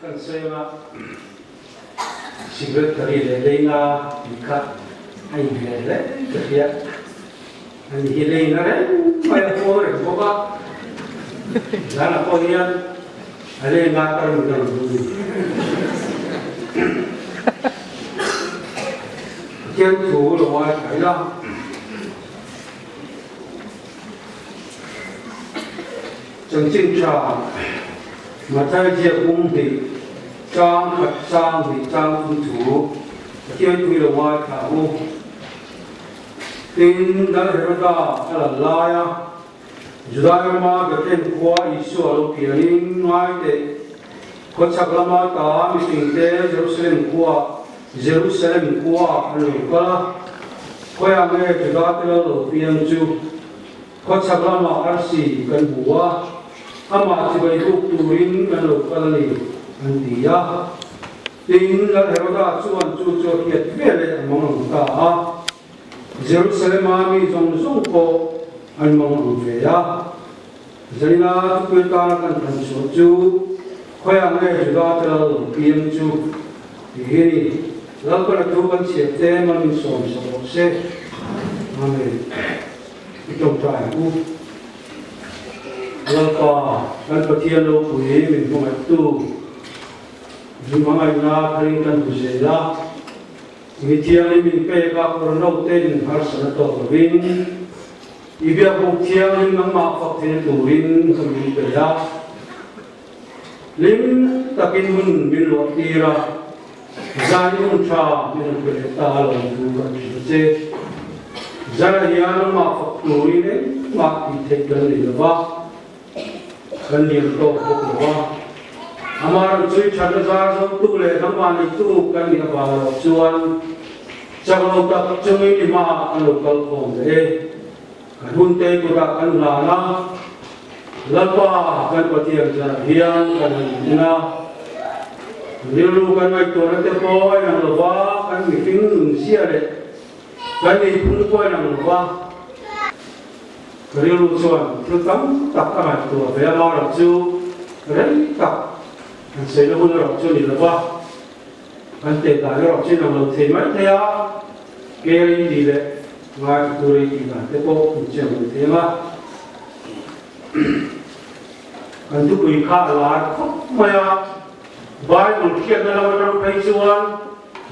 Kan sawi anga cigarette ka ri leh leina tih kha a inhmeh hle ka hria. Ani hi leina reng mai a huang reng bawk a, zanah pawh hian a leina kar min rawn duh ni. Pathian thu lo ngaithla ila. Chanchin tha Mathai ziak bung hnih chang khat chang hnih chang thum thu Pathian pui lo ngaithla ang u. Tin, Lal Heroda a lal lai a, Judai rama Bethlehem khua Isua lo pianin ngai teh khawchhak lama ta mihringte Jerusalem khua Jerusalem khua an lo kal a, khawiah nge Juda te lal lo piang chu? Khawchhak lamah arsi kan hmu a, amah chibai buk turin kan lo kal a ni, an ti a. Tin, Lal Heroda chuan chu chu a hriat veleh a mang ang ta a, Jerusalema mi zawng zawng pawh an mang ang ve a. Zanina thupui tana kan than chhuah chu khawiah nge Juda te lal lo piang chu tih hi a ni. Lalpana thu kan chhiat te mal min sawm sak rawh se. Amen. I tawngtai ang u. Lalpa, kan Pathian ropui min hmangaihtu, min hmangaihna tharin kan hmu zel a. Mi thianghlim min pek a, kawr note in harsatna tawk lovin, i biakbuk thianghlim nangmah fak theihna turin ka min pe a. Hlim takin hun min luah tir a, zan i hun tha min rawn pe leh ta a lo thu kan hrilh che. Zara hian amah fak turin engmah tih theih kan nei lo va, kan lian tawk bawk lo va. Amah rawn chui thatna zar zotu leh nangmah neitu kan nih avang erawh chuan chak lo tak chungin i hmaah kan lo kal khawm leh e. Kan hunte kutah kan hlan a, Lalpa kan Pathian zanah hian kan han in a, rilru kan ngaihtuahna te pawh a inang lo va, kan mihring nun zia leh kan nihphung pawh a inang lo va. Ka rilru chuan thil tam tak a ngaihtuah ve a, Mara chu rei tak han sawi na hun erawh chu a ni lo va, kan teh dan erawh chu inang lo thei mai thei a, ke rei tih leh Ngaithla tur ei tih dan te pawh in chiang lo thei ang a. Kan thupui kha a lar khawp mai a, Bible hriatna lam atang phei chuan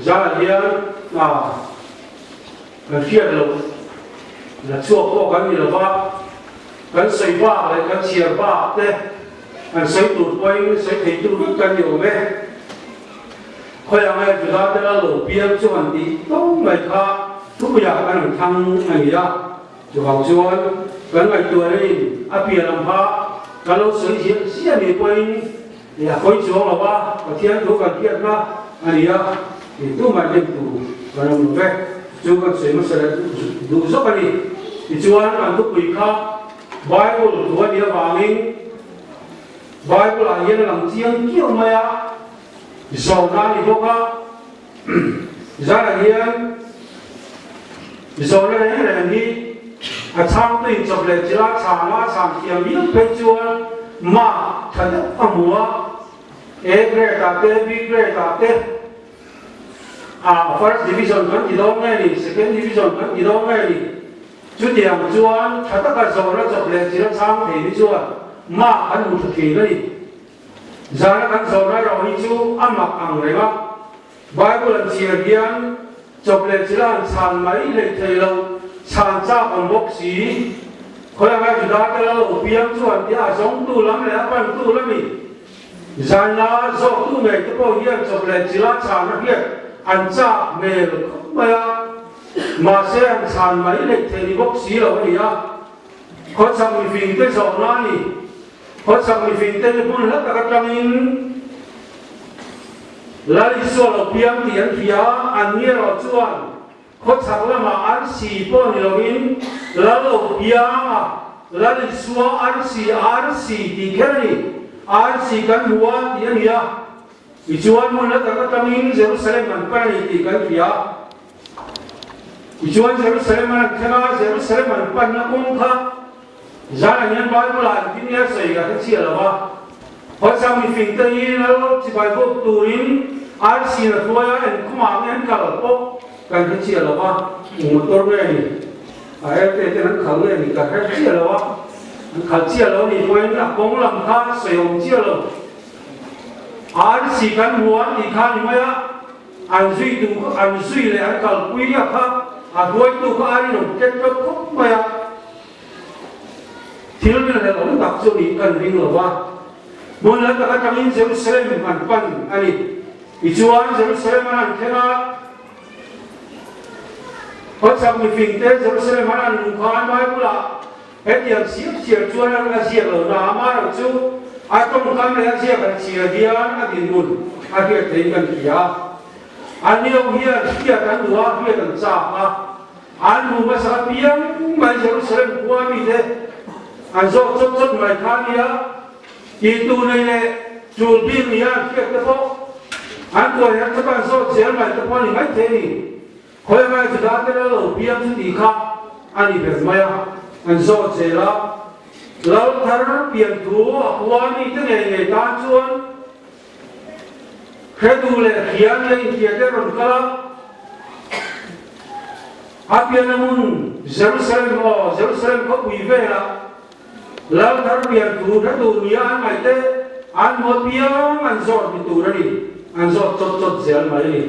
zan hian a kan hriat loh la chhuak pawh kan ni lo va, kan sawi bak leh kan chhiar bak te kan sawi tur pawhin sawi thei tur vek kan ni awm e. Khawiah nge Juda te lal lo piang chu han tih tawng mai kha thupuiah kan rawn thlang a ni a. Chuvang chuan kan ngaihtuahna-in a pian ang kha kan lo sawi ziah ziah ni pawhin a kawi chuang lo va, Pathian thu kan hriatna a ni a, tih tumah dem tur kan awm lo ve. Chu kan sawi hmasa leh duh zawk a ni. Tichuan kan thupui kha Bible thu a nih avangin Bible-ah hian a lang chiang kiau mai a. Zawhna a ni bawk a, zanah hian zawhna reng reng hi a chhangtu inchawp leh chila chhang a, chhang thiam viau phei chuan mark tha deuh a hmu a, A grade ah te, B grade ah te, ah first division kan ti dawn nge ni, second division kan ti dawn nge ni, chutiang chuan tha taka zawhna chawp leh chila chhang thei hi chuan mark an hmu tha thin a ni. Zana kan zawhna erawh hi chu a mak ang reng a, Bible an chhiar hian chawp leh chila an chhan mai hleih thei lo, chhan chak awm bawk si. Khawi anga Juda te lal lo piang chu an tia a zawngtu lam leh a pantu lami Zaina zawktu ngei te pawh hian chawp leh chila chhan a hriat an chak hmel khawp mai a, mahse an chhan mai hleih thei ni bawk si lo a ni a, khawchhak mifing te zawhna a ni. Khawchhak mifingte hi hmun hla tak atangin Lal Isua lo piang tih an hria a, an ni erawh chuan khawchhak lamah arsi pawh ni loin Lal lo piang a, Lal Isua arsi, arsi tih kher a ni, arsi kan hmu a tih a ni a. Tichuan hmun hla tak atangin Jerusalem an pan a ni tih kan hria a. Tichuan Jerusalem an han thleng a, Jerusalem an panna kawng kha Zanah hian Bible-ah engtin nge a sawi ka hre chiah lo va. Khawchhak mifing te hi lal chibai bawk turin arsi a hruai a, engkhumah nge an kal pawh kan hre chiah lo va, eng motor nge ni, a airte ten an khal nge ni kan hre chiah lo a, an khal chiah lo nih pawhin a kawng lam kha sawi awm chiah lo. Arsi kan hmu a tih kha ni mai a, an zui tu an zui leh an kalpui a kha a hruaitu kha a rinawm tet tlawt khawp mai a. Thil rilhlelh awm tak chu nih kan ring lo va, hmun hla tak atangin Jerusalem an pan a ni. Tichuan, Jerusalem an han thleng a, Khawchhak mifingte Jerusalem an han luh khan Bible-ah hetiang siam siam chuan a ziak lo na, amaherawh chu a tawngkam leh a ziak an chhiar hian a dinhmun a hriat theihin kan hria. An nilo hian hriat an duh a, hriat an chak a. An hmu hmasa apiang mai Jerusalem khua mite an zawk chawt chawt mai kha nia, tihtu nei leh tul bik nia an hriat te pawh an kuai her chawt an zawt zel mai te pawh a ni maithei a ni. Khawi ngai Juda te lal lo piang chu tih kha a ni ber mai a, an zawt zel a. Lal thar pian thu a khua mite ngei ngei tan chuan Hretu leh hriam leh inhriate rawn kal a, a pianna hmun Jerusalem aw, Jerusalem khawpui velah Lal thar pian thu hretu nia an ngaihte an hmu apiang an zawt ni tur a ni, an zawt chawt chawt zel mai a ni.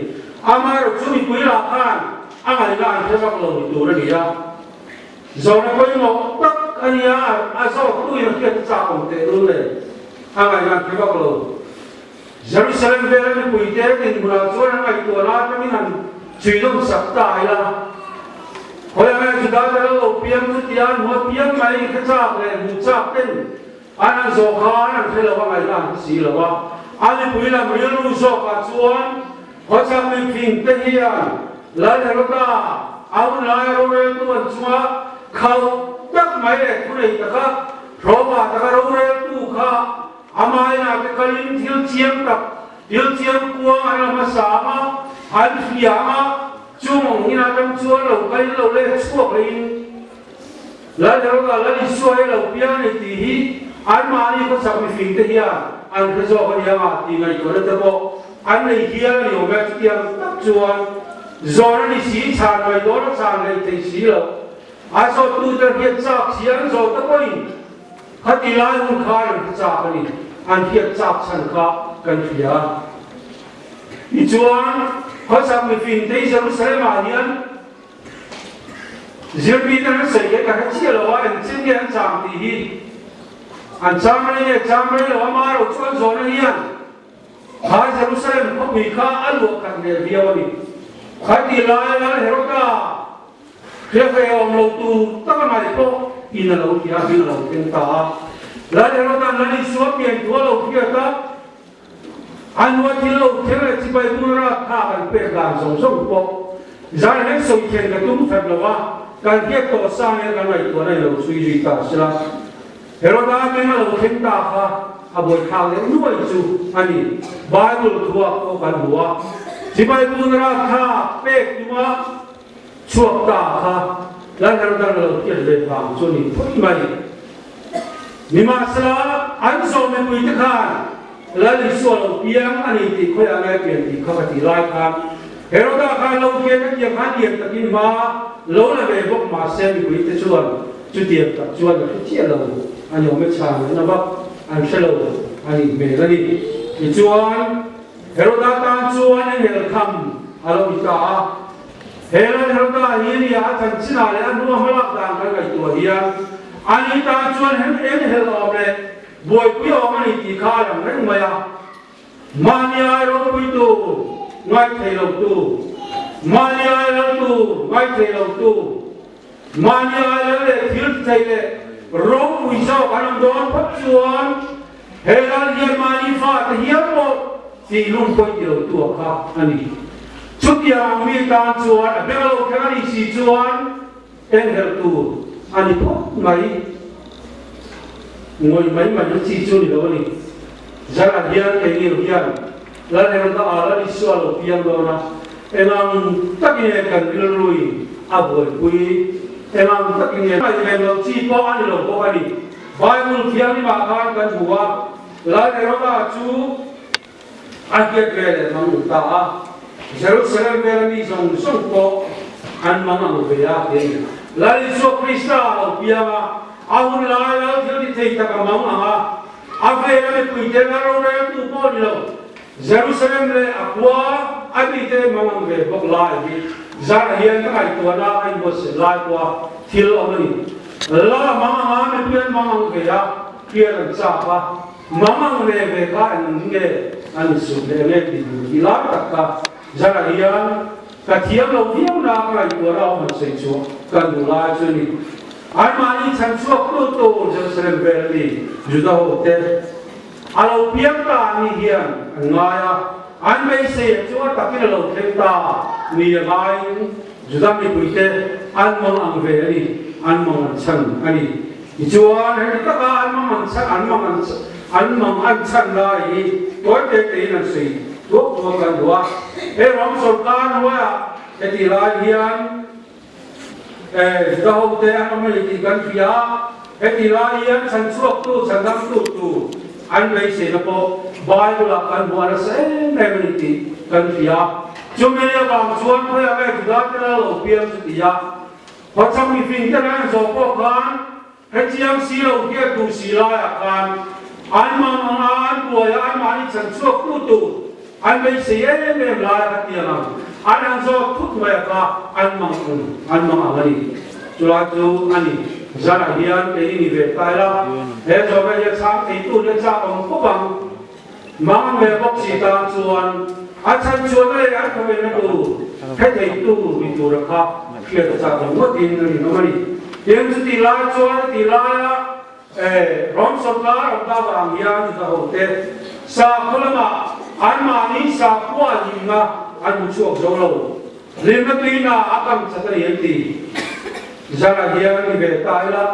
Amaherawh chu mipui lah khan a ngaihna an hre vak lo ni tur a ni a, Zawhna pawimawh tak a nia, a zawktu in a hriat chak awm teh lul le, a ngaihna hre vak lo. Jerusalem vela mipuite dinhmunah chuan an ngaihtuahna atangin han chhuidawm sak ta ila. Khawi anga Juda te lo lo piang chu tia an hua piang mai hre chak leh hmu chak ten an han zawh khan an hre lo a ngaihna an hre si lo a. A mipui lam rilru zawkah chuan Khawchhak mifing te hian Lal Heroda a hun laia roreltu an chunga khauh tak mai leh thunei taka hrawma taka roreltu kha amainah te kalin thil chiang tak, thil chiang kuang an la hmasa ang a, an hria ang a, chung ang in atang chuan lo kalin lo let chhuak lehin Lal Heroda Lal Isua hi a lo piang a ni tih hi anmahni khawchhak mifing te hian an hre zawk a ni ang a tih ngaihtuahna te pawh An nei hial a ni awm e, chutiang tak chuan zawn a ni si, chhan mai dawn a chhan hlei thei si lo. A zawttute hriat chak si an zawh te pawhin khati lai hun khan an hre chak a ni, an hriat chak chhan kha kan hria. Tichuan, khawchhak mifingte hi Jerusalem-ah hian Zirpite an sawi leh ka hre chiah lo a, engchin nge an chang tih hi an chang rei nge chang rei lo, amaherawh chu an zawhna hian Kha Jerusalem khawpui kha a luah khat leh viau a ni. Khatih laia Lal Heroda hriahreh awm lo tur taka ngaih pawh in a lo hria a, in a lo thleng ta a. Lal Heroda'n Lal Isua pian thu a lo hriat a, a nua thil lo thleng leh chibai bul rat thlak an pek dan zawng zawng pawh zan hian sawi thlen ka tum that lo va, kan hriat tawh sang hian kan ngaihtuahna in lo chhui zui ta sela. Heroda meng a lo thleng ta kha a buaithlak leh nuai chu a ni. Bible thuak pawh kan hmu a, chibai bunra kha pek tuma chhuak ta kha Lal Herodan a lo hriat ve vang chu a ni phawt mai. Nimahsela, an zawh mipuite khan Lal Isua lo piang a ni tih khawiah nge pian tih kha ka tih lai khan Heroda khan lo hriat a tiang khan lian takin hma lo la ve bawk mahse mipuite chuan Chutiang tak chuan a hre chiah lo a ni awm e, chhan an a vak an hre lo a nih hmel a ni. Tichuan, Heroda tan chuan engel tham a lo ni ta a. He Lal Heroda hi nia a chanchinah leh a hnua hmalak dan kan ngaihtuah hian ani tan chuan engel awm leh buaipui awm a ni tih kha a lang reng mai a. Mahni ai ropuitu ngaithei lotu, mahni ai laltu ngaithei lotu, mahni ai lal leh thil thei leh ropui zawk an awm dawn phawt chuan he lal hian mahni fate hial pawh tih lung pawi ti lotu a kha a ni. Chutiang ang mi tan chuan a beng lo thleng a nih si chuan enghelh tur a ni phawt mai. Ngawih mai mai na chi chu ni lo a ni. Zanah hian keini lo hian Lal Heroda a Lal Isua lo piang dawn a, engang takin nge kan rilruin a buaipui, engang takin nge ngaihven loh chi pawh a ni lo bawk a ni. Bible thianghlimah khan kan hmu a. Lal Heroda chu a hriat ve leh mang ang ta a, Jerusalem vela mi zawng zawng pawh an mang ang ve a ti a ni. Lal Isua Krista a lo piang a, a hun lai lal thil ti thei tak a mang ang a, a vela mipuite la roreltu pawh ni lo, Jerusalem leh a khua a mite mang ang ve bawk lai hi zan hian ka ngaihtuahna a inbuatsaih lai pawha thil awm a ni. Lal a mang ang a, mipui an mang ang ve a, pian an chak a, mang ang ve ve kha eng nge an insum leh nge tih tur hi lai tak kha zan hian ka thiam lo viau na ka ngaihtuahna awm han sawi chhuah ka duh lai chu a ni. Anmahni chhan chhuak tu tur Jerusalem vel a mi Juda ho te A lo piang ta ni hian an ngai a, an beisei chu a takin a lo thleng ta ni a ngaiin Juda mipuite an mang ang ve a ni, an mang an chhan a ni. Tichuan, heti taka an mang an chhan, an mang an an mang an chhan lai hi tawi te tein an sawi thuak thuak an duh a. He ram sawrkar hnuaiah heti lai hian Juda hote an awm a ni tih kan hria a, heti lai hian chhanchhuaktu, chhandamtu tur an beiseina pawh Bible-ah kan hmu a nasa em em a ni tih kan hria. Chumi avang chuan khawiah nge Juda te lal lo piang chu ti a, khawchhak mifing te an zawh pawh khan Hetiang si lo hian duh si laiah khan an mang ang a, an buai a, anmahni chhanchhuak tu tur an beisei em em lai a kha tiang ang an han zawk thut mai a kha an mang ang an mang ang a ni. Chulai chu a ni. Zanah hian kei ni ve ta ila, he zawhna hi a chhang theitu nia chak awm khawp ang. Mang ve bawk si tan chuan a chhanchhuahna leh an thawvenna tur hre theitu ni tura kha hriat a chak lo ngawtin a rinawm a ni. Tin, chuti lai chuan a ti laia Rom sawrkar awm ta vang hian Juda-hote sakhaw lamah anmahni sakhua hlimna an hmu chhuak zo lo. Hlimna tuina a kam chat a ni an ti. Zara hian ni ve ta ila,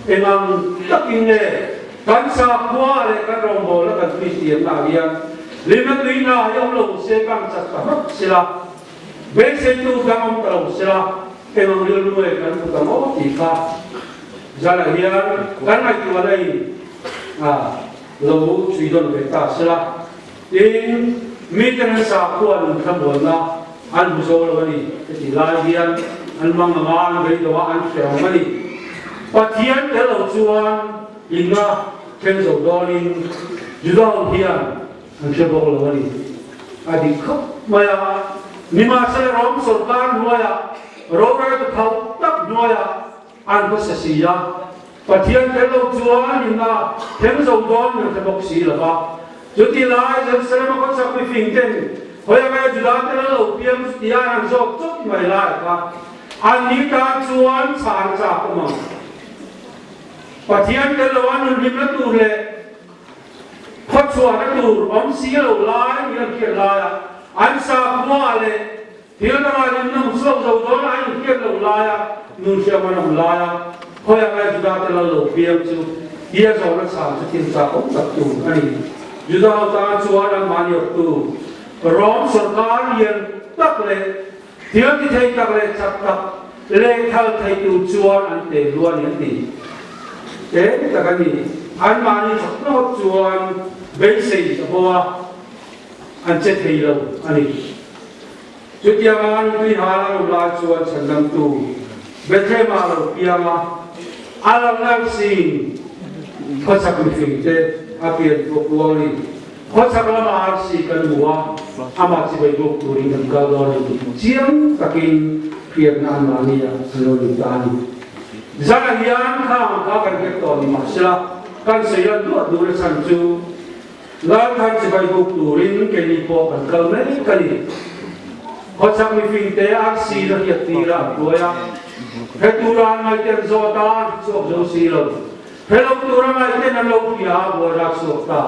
engang takin nge kan sakhua leh kan rawngbawlna kan Kristianna ah hian hlimna tuina hi awm lo se kam chat ta hlawk sela, beiseitu dang awm ta lo sela, engang rilru nge kan hmu ta maw tih kha Zara hian kan ngaihtuahna in lo chhui dawn ve ta sela. Tin, mite an sakhua nun thlamuanna an hmu zo lo a ni. Heti lai hian an mang anga an vei lo a, an hrehawm a ni. Pathian tel lo chuan hlimna thleng zo dawnin Juda ho hian an hre bawk lo a ni. A dik khawp mai a, nimahsela Rom sawrkar hnuaiah, roreltu phauh tak hnuaiah an hmasa si a, Pathian tel lo chuan inna thleng zo dawn min hre bawk si lo va. Chuti lai Jerusalem a khawchhak mifing ten hawi anga Juda te lal lo piang chu tia an han zawk chawp mai lai kha an ni tan chuan chhan chak awm ang. Pathian tel lo a nun hlimna tur leh khawchhuahna tur awm si lo lai ni an hriat laia an sakhua leh Thil dangah lim na hmu chhuak zo dawn a, a inhriat loh laia nun hriam an awm laia khawi anga Juda te lal lo piang chu hi a zawhna chhan chu thil chak awm tak tur a ni. Juda ho tan chuan anmahni awptu Rom sawrkar lian tak leh thil ti thei tak leh chak tak leh thal thei tur chuan an te lu a ni an ti. Eng tak a ni, anmahni chak hnawt chuan beisei a bo a. An che thei lo a ni. Chutianga nupui hal a awm lai chuan chhandamtu Bethlehem-ah a lo piang a, a lo nalh siin khawchhak mihringte a pian thu a puang a ni. Khawchhak lama arsi kan hmu a, amah chibai bawk turin kan kal dawn a ni tih chiang takin hriatna anmahni ah an lo nei ta a ni. Zana hian khang kha kan hriat tawh ni mahsela kan sawi lan duah duh na chhan chu, Lalthar chibai buk turin keini pawh kan kal mek a ni. Khawchhak mifingte arsi na hriat tir a an hruai a, he tura an ngaihten zawt a an hre chhuak zo si lo. He lo tura ngaihten an lo hria a buai rak chhuak ta.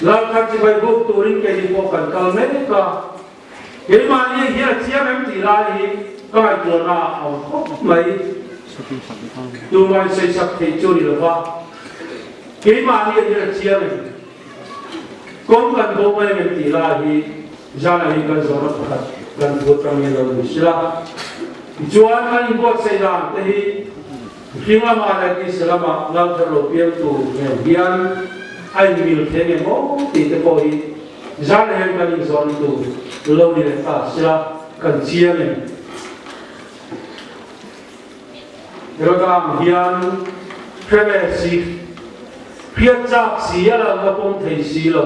Lalthar chibai buk turin keini pawh kan kal mek a, keimahni hian a chiang em tih lai hi ka ngaihtuahna a awm khawp mai. Tumah insawisak theih chu a ni lo va. Keimahni an hriat chiang em? Kawng kan bo mai em tih lai hi zana hi kan zawhna pakhat kan thu atangin lo ni sila. Tichuan kan inbuatsaih dan te hi mihring lamah leh tisa lamah lal thar lo piang tur nen hian A inmil thei nge maw tih te pawh hi zan hian kan inzawn tur lo ni leh ta sela kan chiang em? Herodang hian hre ve si, hriat chak si a lo la pawm thei si lo.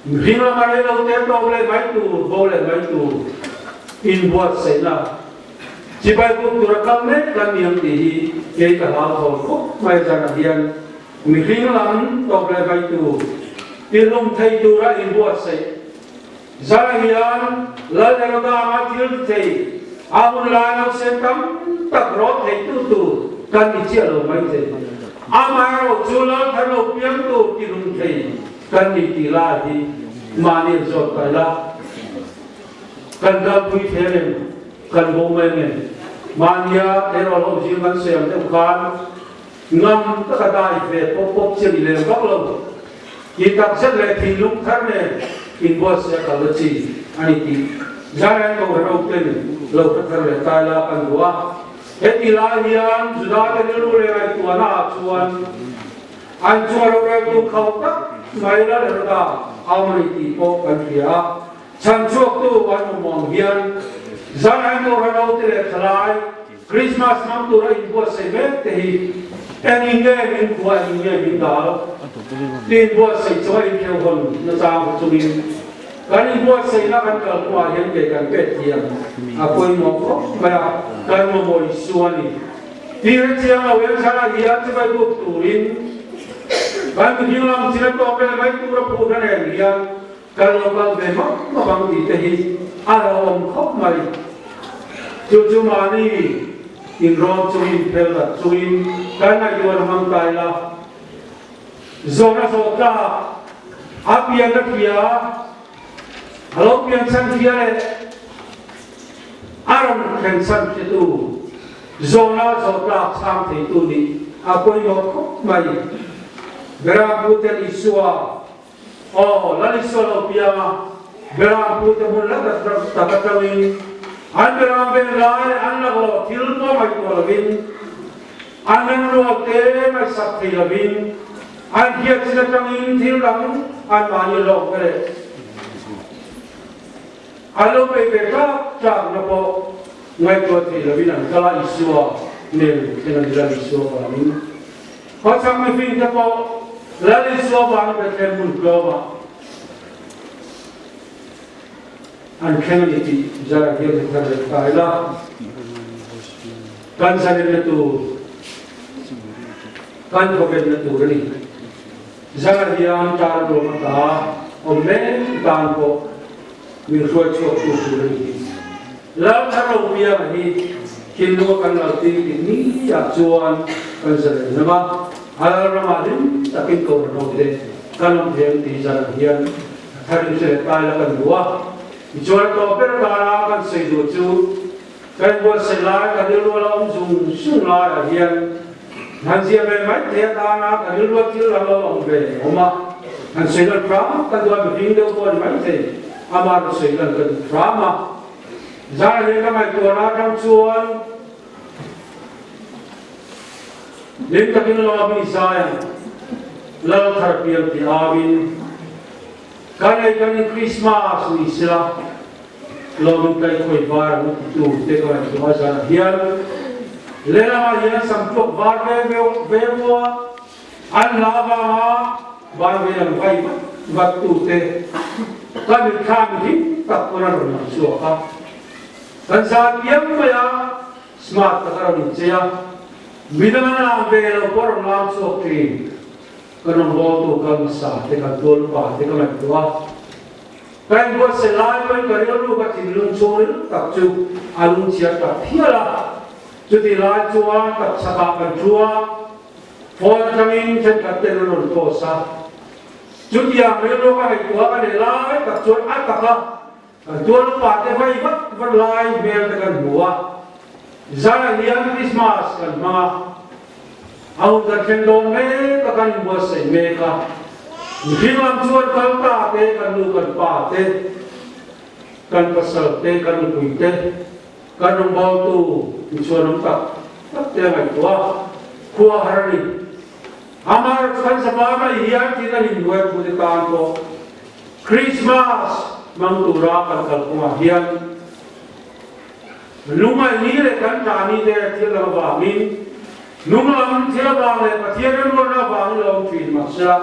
Mihring lama rei lo te tawp leh mai tur, bo leh mai tur inbuatsaihna chibai buk tura kal mek kan ni ang tih hi kei ka hlauhthawn khawp mai zanah hian mihring lam tawp leh mai tur tihlum thei tura inbuatsaih zanah hian Lal Herodanga thil ti thei a hun lai nausen tam tak rawt thei tu tur kan ni chiah lo mai thei. Amaherawhchu chu Lal thar lo piang tur tihlum thei Kan ni tih lai hi mahni an zawt kai la, kan kalpui thei em, kan bo mai em? Mahnia tleirawl ho zing kan siam deuh khan ngam taka dai ve pawp pawp chi a ni lem vak lo. Tih tak zet leh thinlung thar nen inbuatsaih a kal na chi a ni tih Zion Kohhran ho ten lo hre thar leh tai la kan duh a. Heti lai hian Juda te rilru leh ngaihtuahna ah chuan An chunga roreltu khauh tak mai la ler ta Amani tih pawh kan hria a, chhanchhuaktu an awm ang hian Zanai Kohhran hote leh thalai Krismas hmang tura inbuatsaih mek te hi eng in nge min khua eng in nge min dal ti inbuatsaih chunga inkheuhawn nachang hre chungin kan inbuatsaihna kan kalkawngah hian ke kan pek thiam a pawimawh khawp mai a, kan mamawh Isua a ni. Tih hre chiang lo hian thlalak hian chibai buk turin kan mihring lam chin a tawk leh mai tura phut a nen hian kan lo kal ve map map ang tih te hi a lo awm khawp mai. Chu chu mahni inrawn chungin phel dat chungin kan ngaihtuahna hmang ta ila, zawhna zawh tlak a pianna hria, a lo pian chhan hria leh A rawn thlen chhan hretu, zawhna zawh tlak chhang theitu nih a pawimawh khawp mai. Beram puten Isua, Aw, Lal Isua lo piang a, beram pute hmun la tak tak atangin an beram ven lai leh an laklawh thil pawh ngaihtuah lovin, an rengrual te ngaihsak thei lovin, an hriat chin atangin thil dang anmahni lawk te leh A lo bei ve tlak tlakna pawh ngaihtuah thei lovin an kal a, Isua nen thleng a ni Lal Isua vangin. Khawchhak mifing te pawh Lal Isua vangin Bethlehem hmun tlawmah an thleng a ni tih zara hian hmu thar leh ta ila. Kan zalenna tur, kan khawvenna tur a ni. Zara hian tan ruam ata awm mek tan pawh min hruai chhuak tu tur a ni tih Lal Tharropianga hi thinlung a kan lal tir tih ni ah chuan kan zalen hlawm a, a lal ramah hlim takin kohhran ho te kan awm thei ang tih Zara hian a tharin hre leh tai la kan duh a. Tichuan a tawp ber atana kan sawi duh chu Kan inbuatsaih lai ka rilru la awm zung zung laiah hian han zia ve mai thei atana ka rilrua thil a lo awm ve awm a, han sawi lan hram ka duh a, mihring deuh pawh a ni mai thei, amah rawn sawi lan ka duh hram a. Zara hian ka ngaihtuahna atang chuan hlim takin lawm i zai ang, Lal thar piang ti auin ka nei kan in Krismas ni sela, Lawmin kai khawi var ang ti tu te ka ngaihtuah a zanah hian lehlamah hian samtuak var ve ve vua an hla avanga var ve lam vai vat vat tu te ka mitthla mi hlim tak pawn a rawn lang chhuak a, kan zan piang mai a smart tak a rawn inchei a, midang an lam ve lo pawh a rawn lam chhuak thin, ka rawngbawltu kal hmasa te kan tualpa te ka ngaihtuah a. Ka inbuatsaih lai pawhin ka rilru ka thinlung chhungril tak chu a lungchhiar tak phial a. Chutih lai chuan tapchhakah kan thu a, phone atangin thenkhat ten an rawn toss a. Chutiang rilru ka ngaihtuah ka neih lai tak chuan a taka kan tual upa te vai vat vat lai hmel te kan hmu a. Zanah hian Christmas kan hmang a, a hun kan thleng dawn mek a, kan inbuatsaih mek a. Mihring lam chuan kal ta te, kan nu kan pa te, kan pasal te, kan nupui te, kan rawngbawltu inchhuanawm tak tak te a ngaihtuah a, khua har a ni. Amar kan zama mai hian tin an inhnuai thu te tan pawh Krismas hmang tura kan kalphungah hian lungngaih ni leh kan tah ni te thil lam avangin nung lam thil avang leh Pathian remruatna avangin lo awm thin mahsela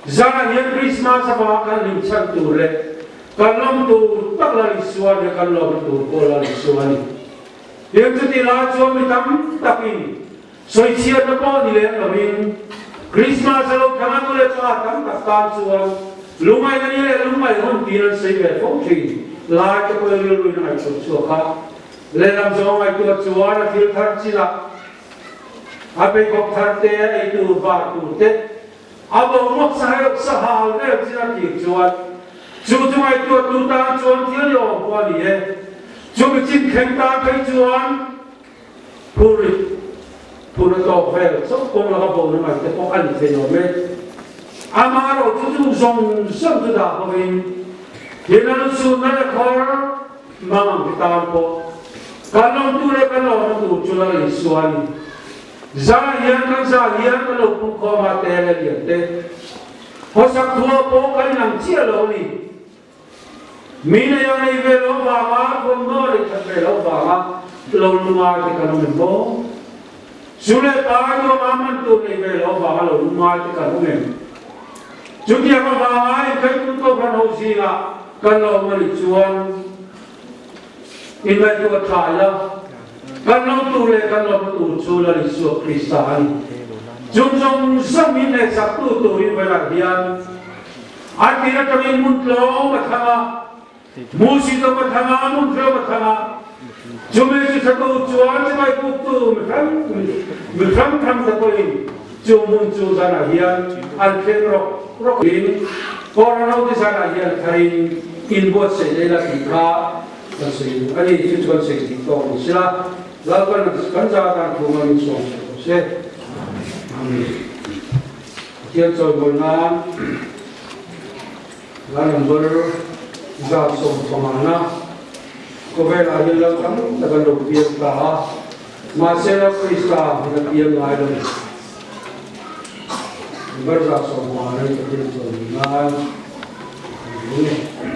zanah hian Krismas avanga kan hlim chhan tur leh kan lawm tur tak Lal Isua nia kan lawmna tur pawh Lal Isua a ni. Tin chutih lai chuan mi tam takin Sawichhiatna pawh ni lem lovin, Krismas a lo thlang a nu leh pa tam tak tan chuan lungngaihna ni leh lungngaih hun tiin an sawi ve fo thin. Lai te pawhin rilruin a ngaihtuah chhuak a, lehlam zawng ngaihtuah chuan a thil thar chinah a pheikhawk thar te, a eitur var tur te, a boruak saheuh sahal vel chin a thlir chuan chu chu ngaihtuah tu tan chuan thil ni awm pawh a ni e. Chumi chin thleng tan phei chuan Phurrit phur a tawk vel chauh kawng laka bo na mai te pawh a ni thei awm e. Ama erawh chu chu zawng zawng chu dah bawkin hian a luchhunna leh khawr mang ang ti tan pawh kan lawmtu leh kan lawmna tur chu Lal Isua a ni. Zah hian kan zah hian kan lo pum khawm a te leh lian te khawsak thuah pawh kan inang chiah lo a ni. Mi nei a nei ve lo vanga thawmhnaw a nei that ve lo vanga lo lungai te kan awm em maw? Zu leh pa nuam a man tur nei ve lo vanga lo lungai te kan awm em? Chutiang avanga inkhaitu Kohhran ho zingah kan lo awm a nih chuan inngaihtuah tha ila, kan lo tur leh kan lawmna tur chu Lal Isua Krista a ni. Chung zawng zawng min ngaihsaktu turin vawilah hian A tir atangin hmun tlawm a thlang a, Musi tawp a thlang a, hmun tlawm a thlang a. Chumi chu thatu chuan chibai puktu mi hrang mi hrang hrang te pawhin chu hmun chu zanah hian an thleng rawk rawk in Kawrano te zanah hian tharin inbuatsaih leh la tih kha kan sawi duh a ni. Chu chu kan sawi tih tawk ni sila, Lalpan kan za tan thu ngawin sawm sawi rawh se. Amen. Pathian chawimawi nan hla number 150 na khawvelah hian lal tam tak an lo piang ta a, mahse Lal Krista hi la piang ngai lo. Number 150 na hi Pathian chawimawi nan kan hmu.